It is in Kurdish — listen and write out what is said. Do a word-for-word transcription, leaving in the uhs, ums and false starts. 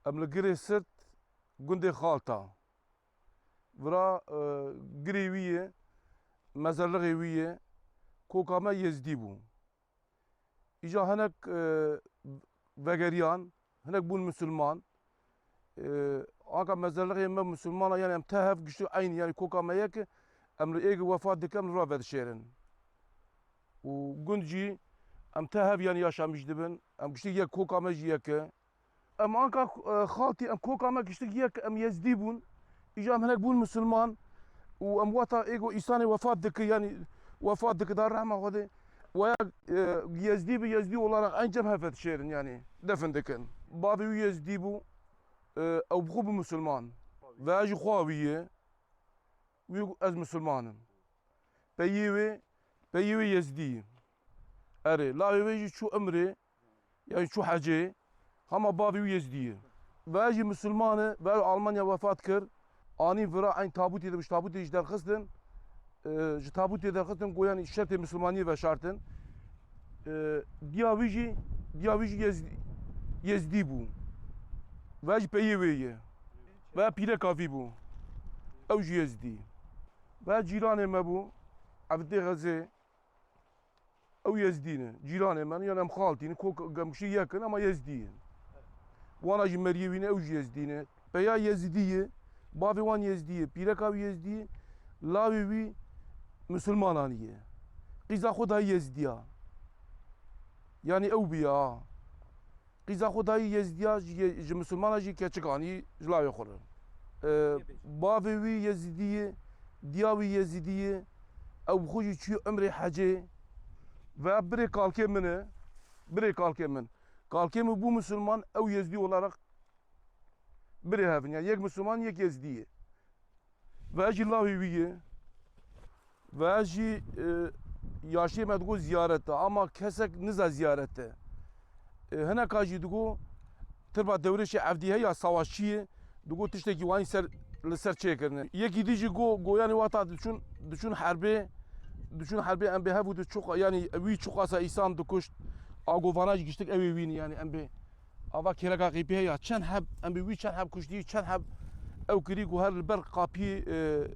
Em li Girê Sirt, gundê Xalta. Vira, e, girê wî ye, mezerlixê wî ye, koka me Yezidî bû. Îja hinek, e, vegeriyan, hinek bûn misilman. E, anka mezerlixê me misilman a, yani em tev giştî eynî, yani koka me yek e, em li êk wefat dikin, em li ra vedişêrin. Û gund jî em tev yani yaşamîş dibin, em giştî yek, koka me jî yek e. Em anka, e, xaltî, em koka me giştik yek, em Yezidî bûn. Îja em hinek bûn misilman û em wata êgo îsanê wefat dike, yani wefat dike da rehma Xwedê. Waya, e, Yezidî bi Yezidî olarak eyn cem hev vedişêrin, yani defin dikin. Bavê wî Yezidî bû, e, ew bi xwe bi misilman. Veya jî xwa wî ye. Wî ez misilman im. Peyê wê, peyê wê Yezidî ye. Erê, lavê wê jî çû Imrê, yani çû hecê, hema bavê wî Yezidî ye. Ve jî misilman e, ve Almanya wefat kir. Anî vira eyn tabûtê de, ji tabûtê jî derxistin. E, ji tabûtê derxistin, go yani şertê misilmaniyê veşartin. E, diya wî jî, diya wî jî Yezidî, Yezidî bû. Ve jî peyê wê ye. Ve pîreka vî bû. Ew jî Yezidî. Ve cîranê me bû, Evdê Xezê. Ew Yezidî ne. Cîranê me ne, yani em xaltî ne, kok, gemşî yek in, ama Yezidî ye. Wana jî meriyê wî ne, ew jî Yezidî ne. Peya Yezidî ye, bavê wan Yezidî ye, pîreka wî Yezidî ye, lawê wî misilmanan ye. Qîza xwe dayî Yezidiya. Yani ew biya. Qîza xwe dayî Yezdiya ji ye-, ji misilmana jî keçik anî ji lawê xwe re. E, bavê wî Yezidî ye, diya wî Yezidî ye, ew bi xwe jî çûye Imrê hecê. Ve birê kalkê min e, birê kalkê min. Kalkê min bû misilman, ew Yezidî olarak birê hev in. Yani yek misilman, yek Yezidî ye. Ve jî lawê wî ye. Ve jî, e, yaşê me digot ziyaret e, ama kesek niza ziyaret e. E, hineka jî digot, tirba dewrêşê Evdî heya savaşçî ye, digot tiştekî wanî ser, li ser çêkirine. Yekî dî jî go, goyanê wata diçûn, diçûn herbê, diçûn herbê em bê hev û diçû, yani wî çiqasa îsan dikuşt, a govana jî giştik ew ê wî ne, yani em bê Ava kêleka qîpî heya, çend heb, em bi wî çend heb kuştî, çend heb ew kirî ku her li ber qapî, e,